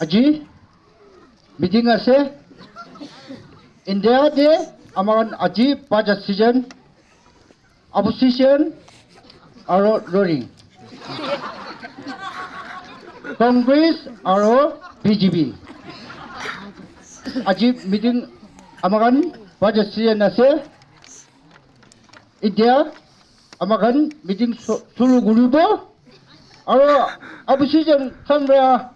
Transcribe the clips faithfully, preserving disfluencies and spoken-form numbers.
Aji meeting ase. India te amakhan aji budget season, opposition aro ruling, Congress aro B J P. Aji meeting amakhan budget season ase. India amakhan meeting su-, suru guribo. Aro opposition khan ra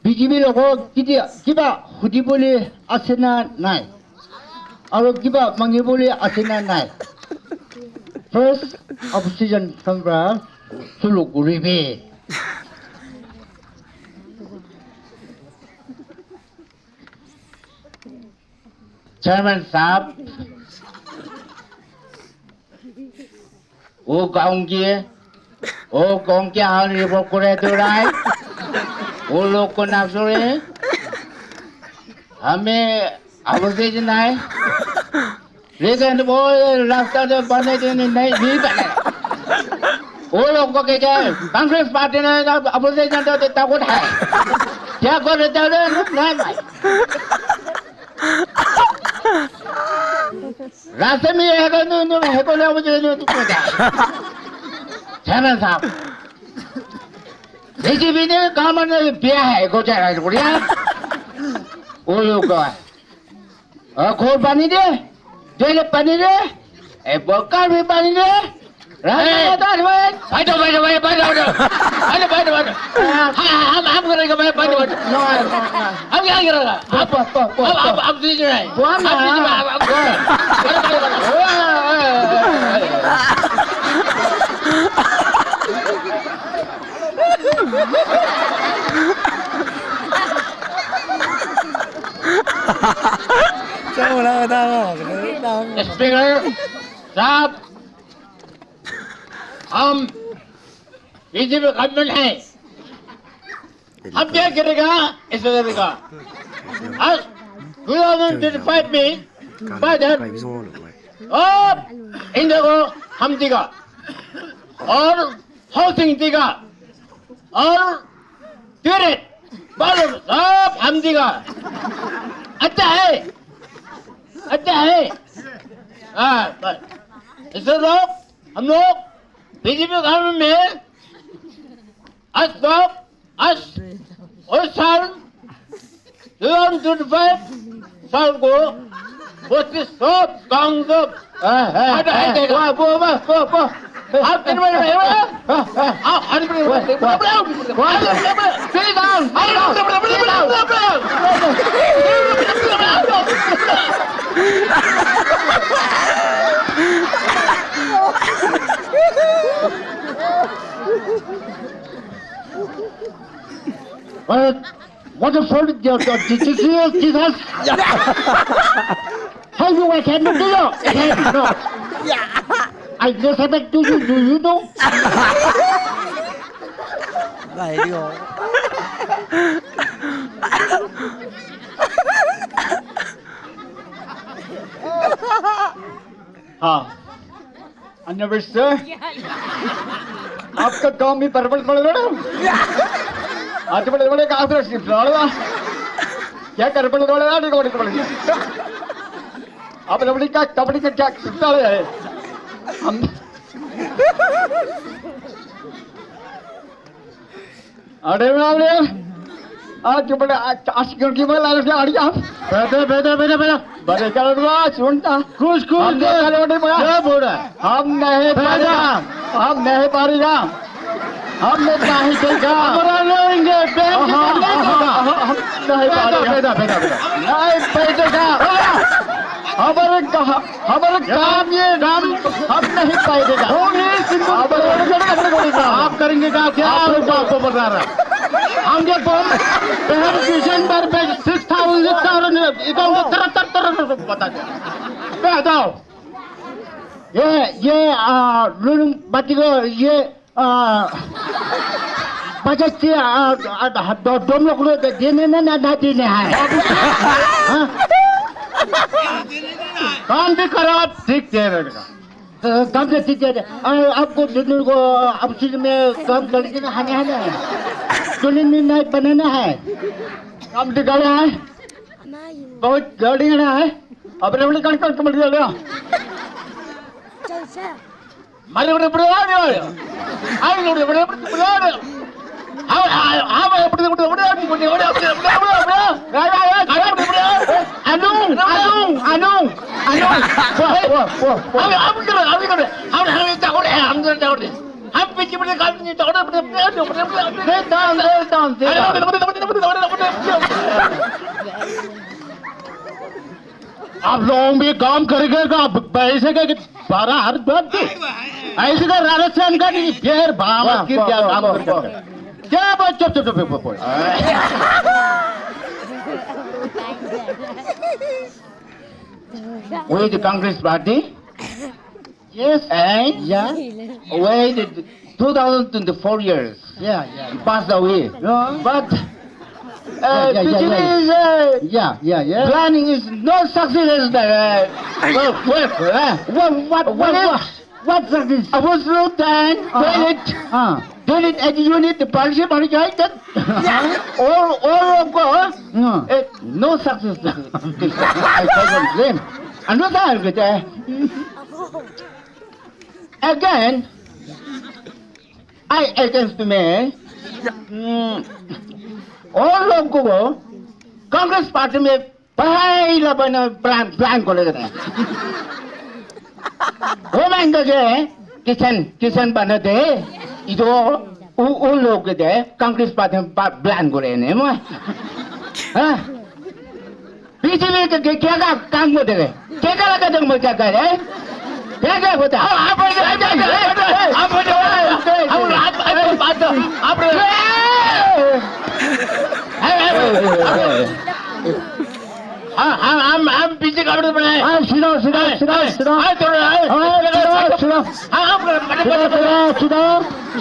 B J P logo kidia, kiba hudibole ase na nai? Aro kiba mangibole ase na nai? First, opposition khan ra suru guribi. Chairman sahab, O gaon ke, o gaon ke hal report kore turai. O log ko na sure. Hame opposition nai. Lekin wo rasta to bane de nahi, nahi bane. O log ko ke, ke Congress party ne opposition to takut hai. Kya kore tere nahi bhai. Rasta mein hai to, no, no, hai to, no, no, no, no, no. Chairman sahab, B J P ne government ne diya hai, ko chairman ko diya. O log ko, a, khol pani de, dele pani de, e, bokar bhi pani de. Hey! Baito, baito, baito, baito, baito. Baito, baito, baito. Ha, ha, hum, hum karenge, baito, baito, baito. No, no, no. Hum kya karenge? Hum, hum, hum, hum, hum, hum. Hum, hum, hum, hum. Baito, baito, baito. Speaker sahab, हम BJP government है, हम क्या करेगा, ऐसा करेगा। आज two thousand twenty five में बजट, अब इंडिया को हम देगा और हाउसिंग देगा और टॉयलेट, बाथरूम सब हम देगा। अच्छा है, अच्छा है। हाँ, बस। इससे लोग, हम लोग बीजेपी गवर्नमेंट में आज तक, आज, और साल दो हज़ार ट्वेंटी फ़ाइव साल को पच्चीस सौ गांव को, हाँ, हाँ, हाँ, हाँ, वाह, वाह, वाह, वाह, वाह। आप कितने बड़े भाई हो? हाँ, हाँ। आप हर बड़े, बड़े, बड़े, बड़े, बड़े, बड़े। Sit down, sit down, sit down। What, what a fool, Jesus, Jesus, Jesus. How you, I cannot do you? I cannot. I respect to you, do you know? हाँ। अनवर सर, आपका गांव में परवल पड़ रहा है। आज बड़े बड़े का आदर सिर्फ रहा है। क्या कर बड़े बड़े आने को बड़े बड़े। आप लवड़ी का कबड्डी का क्या सुनता है? हम अरे बाप रे। आज के बड़े, आज, आज क्यों की बोला रे, अरे आप। बेटा, बेटा, बेटा, बेटा। बड़े कलर हुआ, सुनता। खुश, खुश, हम खुश। नहीं कलर नहीं हुआ। क्या बोल रहा है? हम नहीं पैदा। पैदा। हम नहीं पारेगा। हम नहीं, नहीं देगा। हमारा लेंगे, बैंक हाँ, हाँ, नहीं हाँ, देगा। हाँ, हाँ, हम नहीं पैदा, पारेगा। पैदा, पैदा, पैदा। नहीं पैदा। हमारे कहा, हमारे काम ये काम हम नहीं पाएगा। होने सिंधु हमारे आप करेंगे क्या? क्या आप लोग आपको बता रहा? हम ये बम पहले दिसंबर में सिक्स थाउजेंड इधर उधर तर, तर, तर, तर बता दे। बताओ। ये, ये, आ, लुलुम बाटी को ये आ, बजट से, आ, आ, दो, दो लोग रे दे-, देने ना, ना, ना देने हैं। हाँ? काम भी खराब, ठीक दे रहे हैं। अ, काम से ठीक दे रहे हैं। आ, आपको दुनिया को, आप चीज में काम करके ना, हने, हने। चुन्नी नहीं बनाना है, काम तो करना है, बहुत जल्दी करना है। अब रेवड़ी कौन कौन कमर दिया? मारे बड़े बड़े आ रहे हो। आई बड़े बड़े बड़े बड़े आ रहे हो। हाँ, हाँ, हाँ, बड़े बड़े बड़े बड़े आ रहे हो। अनु, अनु, अनु, अनु। वो, वो, वो, वो। हम, हम करो, हम करो। हम, हम जाओ रे, हम जाओ रे। हम पीछे बड़े काम नहीं जाओ रे, बड़े बड़े आ रहे हो, बड़े बड़े आ रहे हो। Sit down, sit down, sit down. अरे, बड़े, बड़े, बड़े, बड़े, बड़े, बड़े। आप लोग भी काम करेगा, पैसे का बारह हर बात दे। ऐसे का राजस्थान का नहीं, फिर बाबा वाह, की वाह, क्या वाह, काम वाह, करता वाह। है? क्या बात, चुप, चुप, चुप, चुप, चुप। With the Congress Party? Yes. And yeah. Waited two thousand twenty-four years. Yeah, yeah. Passed away. Yeah. But, uh, yeah, yeah, yeah, yeah. P G P is, uh, yeah, yeah, yeah. Planning is no success. Uh, well, well, uh, what, what, what, what, what success? I was no time. Uh-huh. Toilet. Uh. Toilet at unit, the policy, policy, I got. Yeah. All, all of course. Mm. Eh, no success. I tell them, blame. Another time, eh? Again, I against me. Mm. All of go, Congress Party me, pahai la bana plan, plan ko lagata. Woman ka je, kisan, kisan bana de, ido, u, u log de, Congress Party ba, plan ko lene mo. Ha? BJP के, के, क्या का काम को देखे? क्या का लगा तुम क्या कर रहे हैं? क्या, क्या होता है? आप, आप, आप, आप, आप, आप, आप, आप, आप, आप, हाँ, हाँ, हम, हम पीछे का बड़े बड़े हैं। हाँ, सुनो, सुनो, हाँ, सुनो, हाँ, सुनो। हाँ, तो, हाँ, हाँ, सुनो, सुनो। हाँ, हम बड़े, बड़े, सुनो, बड़े। सुनो,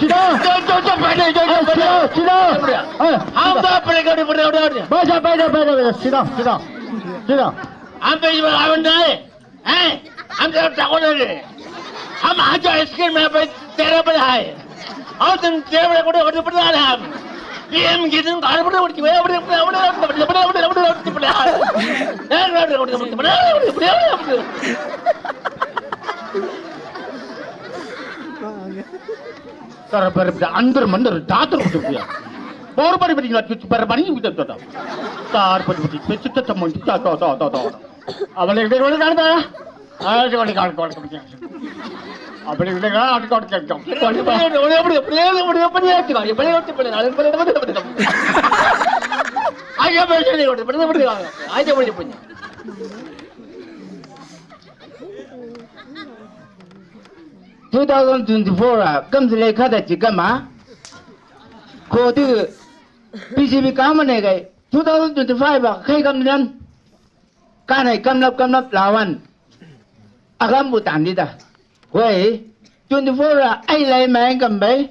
सुनो। जो, जो, जो, बैठे, जो, जो, हाँ, बैठे। सुनो, सुनो। हाँ। हम तो अपने गाड़ी बड़े, बड़े, बड़े। बैठो, बैठो, बैठो, बैठो। सुनो, सुनो, सुनो। हम तो इस बार आवन जाए। हैं? हम तो ठाकुर है। हम आज जो आइसक्रीम है भाई, तेरह बड़े है। और तुम तेरह बड़े, बड़े, बड़े, बड़े आ रहे हैं हम। पीएम की तुम घर बड़े, बड़े, बड़े। तार पर बड़ा अंदर मंदर दादर हो गया। और बड़ी बड़ी ना कुछ पर बड़ी उधर तो। तार पर बड़ी पे तो तो मन तो तो तो तो। अब ले ले ले करता। आज वाली काट काट काट। अब ले ले काट काट काट। बड़े बड़े बड़े बड़े बड़े बड़े बड़े बड़े बड़े बड़े बड़े बड़े बड़े बड़े। आइए बैठे नहीं होते बड़े बड़े आइए बड़े बड़े। Two thousand twenty-four a kam sile khada chi kama. Ko tu P C B kama ne gai. Two thousand twenty-five a kai kam nan. Kanai kamlap kamlap lawan. Agam bu tandi da. Wei, twenty-four a ai lai main kam bai.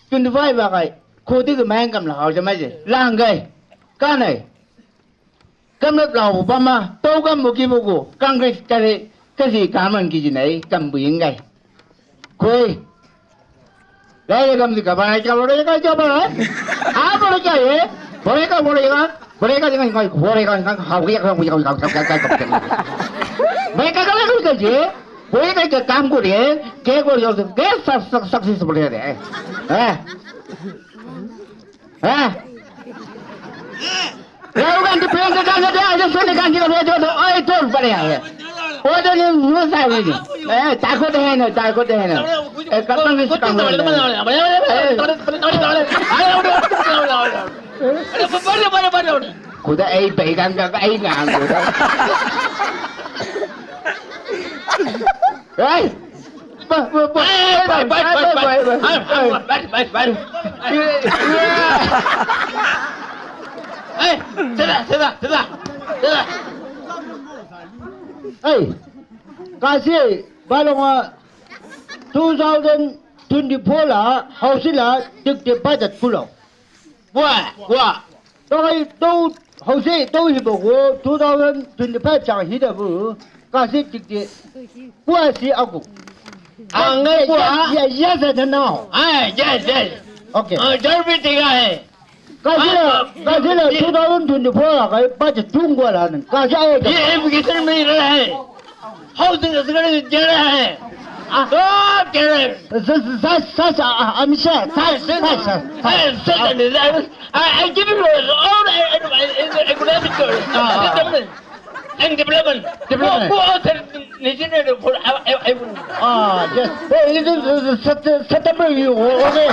Twenty-five a kai. Ko tu main kam la hau jamai je. Lang gai. Kanai. Kam na lau bu pama, tau kam bu ki bu ku, Congress kare, kasi kaman ki jinai, kam bu inggai. Koi. Lai le kam di ka barai ka barai ka ka barai. Ha barai ka ye? Barai ka barai ka. Barai ka dengan kai barai ka ka ha barai ka barai ka ka ka. Barai ka ka ka ka je. Barai ka ka kam ko de. Ke ko yo ke sa sa sa sa barai de. Eh. Eh? Lalu kan di pilihan ke kan dia aja sini kan kita belajar tu. Oh itu pada ya. Oh dia ni musa ini. Eh takut deh ni, takut deh ni. Eh kapan ni sekarang? Kuda ai pegang ka ai ngan kuda. Hei. Ba, ba, ba. Hei, ba, ba, ba, ba, ba. Hei, ba, ba, ba, ba. Hei, sida, sida, sida. Sida. Hei. Kasi balonga two thousand twenty-four la hausila dikte bajet kulo. Bua, bua. Tokai tou hause tou hibo ko two thousand twenty-five chang hida bu kasi tikte. Bua si aku. Angai bua. Ya ya sa na nau. Ai, yes, yes. Okay. Ah, jor bhi tiga hai. Kasi la, kasi la, two thousand twenty-four la, kai budget tung gua la nang. Kasi ai ka. ये एजुकेशन में ही रहा है, housing secretary दे रहा है, सब दे रहा है। Sa, sa, sa, sa, ah, ah, Amisha, sa, sa, sa, sa. Hey, sit down. I, I give you all the economic and development. Development. Who, who else has needed for, I, I, I will. Ah, yes. Oh, it is, uh, Sat-, September, you, okay.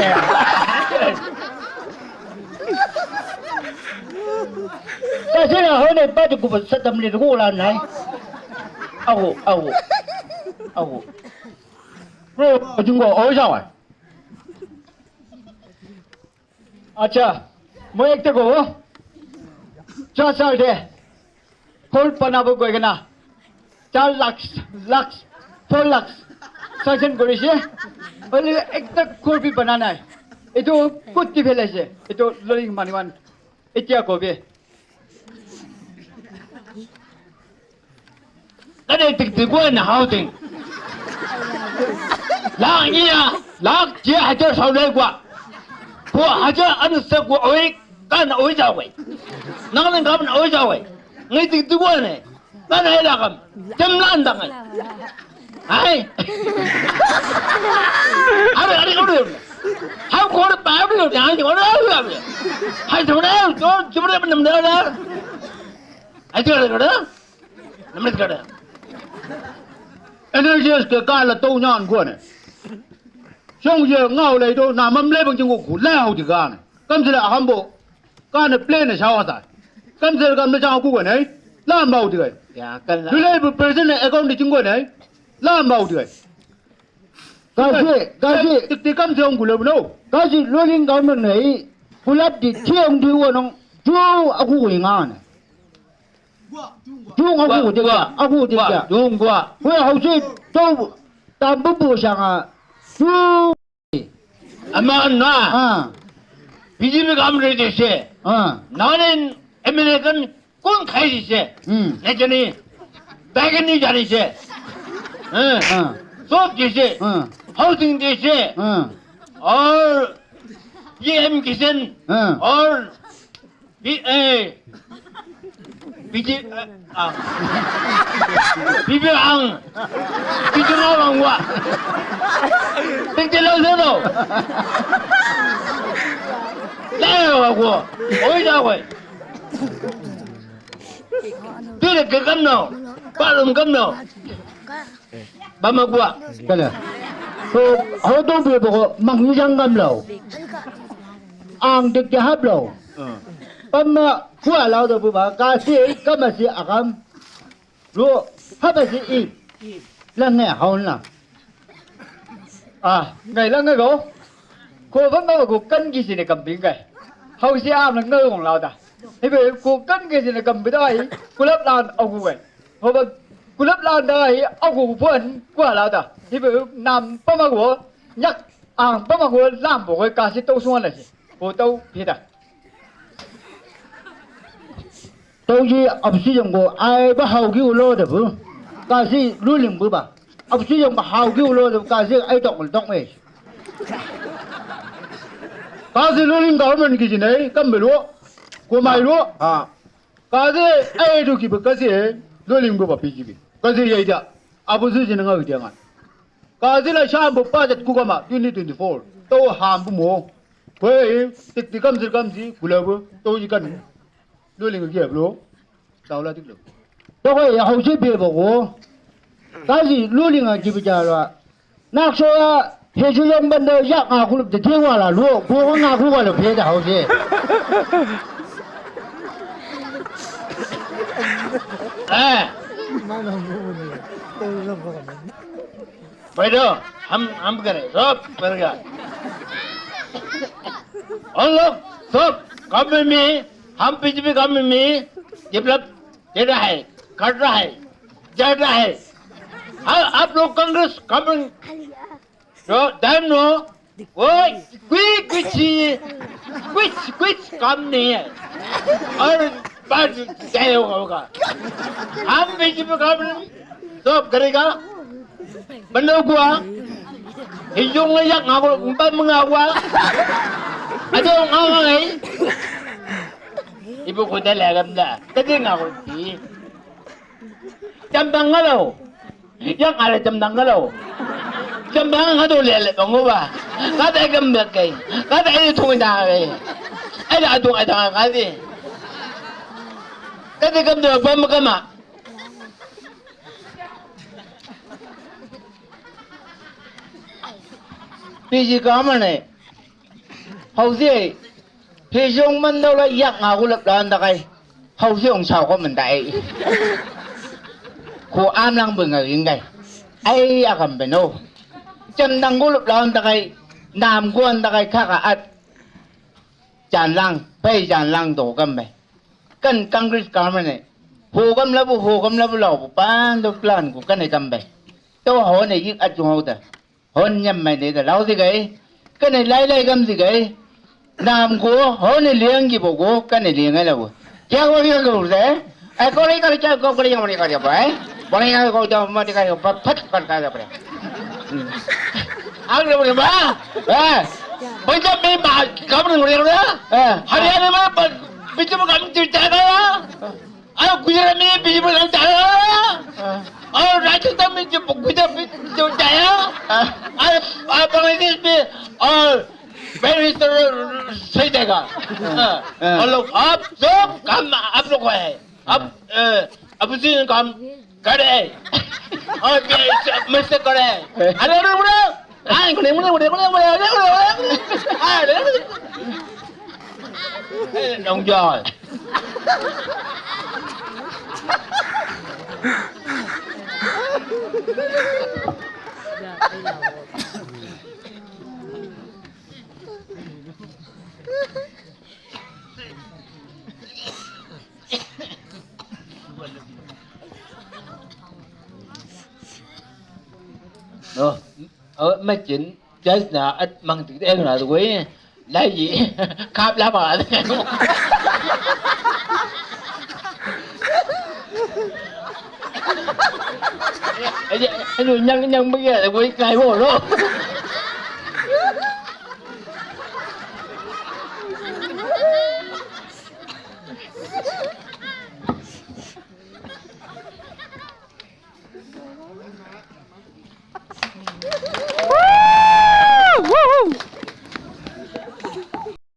Kasi la, hone, budget ko September ko la nai. Awo, awo. Awo. Bro, jingo, oh, sawa. अच्छा, म एकटा को हो। चार साल थे। खोल बनाबो गइकन। चार लाख, लाख, फोर लाख। Sanction করেছে। বলে একটা खोल भी बना নাই। এইটো ক'ত দি পেলাইছে? এইটো লৰিং মানুহ। এতিয়া কবি। Kane tik tik gua na housing. Lak ia, lak je hajar saulai gua. Ko hajar anu sa gua oi, kan oi jawai. Nang nang kan oi jawai. Ngai tik tik gua ne. Kan ai lakam. Jam lan dang ai. Hai. Are, are, are. Hau kore pa, are, are, are, are. Hai, jam lan, jam lan, jam lan. Ai, jam lan, jam lan. Namrit kada. N H S ke kala tau nyan gua ne. Song ye ngau lai do na mam le bang jing ku la hau di gane. Kam sila hambo. Kane plane sa wata. Kam sila kam le sa ku gane. La mau di gane. Ya kan. Dulai bu person account di jing gane. La mau di gane. Kasi, kasi. Tik tik kam se ong gulab no. Kasi loading government nei. Kulap di tiang di wanong. Ju aku kuingan. Ju aku tiga, aku tiga. Ju gua. Kue hausi tu tambu bu sanga. Ju. Ama na. Ah. B J P kam re dese. Ah. Nanen American Kun khai dise. Hmm. Na jani. Bagani jani se. Eh. हाँ। Sob dise. हाँ। Housing dise. हाँ। और P M Kisan। हाँ। और बी-, ए, बीजे-, आ, बीबी आंग। बीजे ना मांगवा। बीजे लो से दो। ले आओ को। ओई जाओ भाई। Tui le ke kam no, palum kam no. Ba ma gua. Kala. Ko, ho to be bo ko, mang ni jang kam lo. Ang de ke hap lo. Ba ma gua lo do bu ba, ka si, ka ma si akam. Lo, ha ba si i. Lang ne, haun lang. A, ngai la ngai go. Ko van ba ko kan gi sine kam bing kai. Hau si am la ngai gong lau da. Hi be ko kan gi sine kam bida hi. Kulap lan au gu kai. Ho ba kulap lan da hi au gu puan kua lau da. Hi be nam pa ma go. Nyak ang pa ma go lam bo ko ka si tau suan la si. Ko tau pi da. Tauji apsi jong ko ai ba hau ki ulo de bu. Kasi luling bu ba. Apsi jong ba hau ki ulo de bu kasi ai tok tok me. Kasi luling government ki jinai kam belo. Ko mai lo. Ha. Kasi ai du ki bu kasi luling bu ba P G B. Kasi ya ida. Abu su jin ngau dia ngan. Kasi la sham bu budget ku kama twenty twenty-four. Tau ham bu mo. Ko tik tik kam sir kam si kula bu. Tauji kan. Luling ke bro. Taula tik lo. Toko ya hau si be bo ko. Kasi luling a ki bicara. Nak so ya he su yang benda ya ngaku lu de dia wala lu. Ko ngaku wala be da hau si. Eh. Mana bu ni. Tahu lah apa kan. Bhai do, हम, हम करें, सब करेगा। हम लोग सब काम में, हम बीजेपी काम में डेवलप दे रहा है, कर रहा है, जा रहा है। हाँ, आप लोग कांग्रेस काम में जो डैम नो, वो कुछ, कुछ, कुछ, कुछ काम नहीं है। और बस जय होगा, होगा। हम बीजेपी काम में सब करेगा। Benda gua. Hijung le yak ngaku, empat mengawa. Ada orang ngai. Buku da lagam da. Tadi nga ko ti. Jam tangalo. Yang ada jam tangalo. Jam tang nga do lele bango ba. Kata gam da kai. Kata ini tungi da kai. Ada adung ada kati. Kati gam da ba makama. Piji kamane. Hausi. Piji ong mandau la yak nga gulap lawan da kai. Hausi ong sau ko mendai. Ko am lang benga ingai. Ai akam beno. Jam nang gulap lawan da kai. Nam guan da kai kaka at. Jan lang, pai jan lang do gam bai. Kan Congress government e. Ho gam labu, ho gam labu lau bu pan do plan ku kan e gam bai. To ho ne yik at jung hau da. Hon nyam mai ne da lau di gai. Kan e lai lai gam di gai. Nam go, ho ne liang gi bo go, kan e liang ai lau. Kya ho liang go de? Ai ko ri ka ri kya ko ko ri ka ri ka ri ba. Ai. Ba ri ka ko da ma di ka ri ba pat pat ka da ba. Ang ri ba. Eh. Punjab mein ba kam ri ri. Eh. Haryana mein ba, Punjab kam ri ri. Ayo, Gujarat mein Punjab kam ri ri. Ayo, Rajasthan mein Punjab Punjab kam ri ri. Ayo, Bangladesh mein, ayo, Very sorry, सही जगह। हाँ। हाँ। हम लोग आप सब काम आप लोग को है। आप, हाँ। अ, अपोजिशन काम करे। और ये सब मस्त करे। अरे, अरे, अरे, अरे, अरे, अरे, अरे, अरे, अरे। ए, नौजवान। No, oh, machin, just na at mang tik eng na tu koi, lai, kap la ba. Aja, anu nyang nyang bagi ada koi kai bo lo.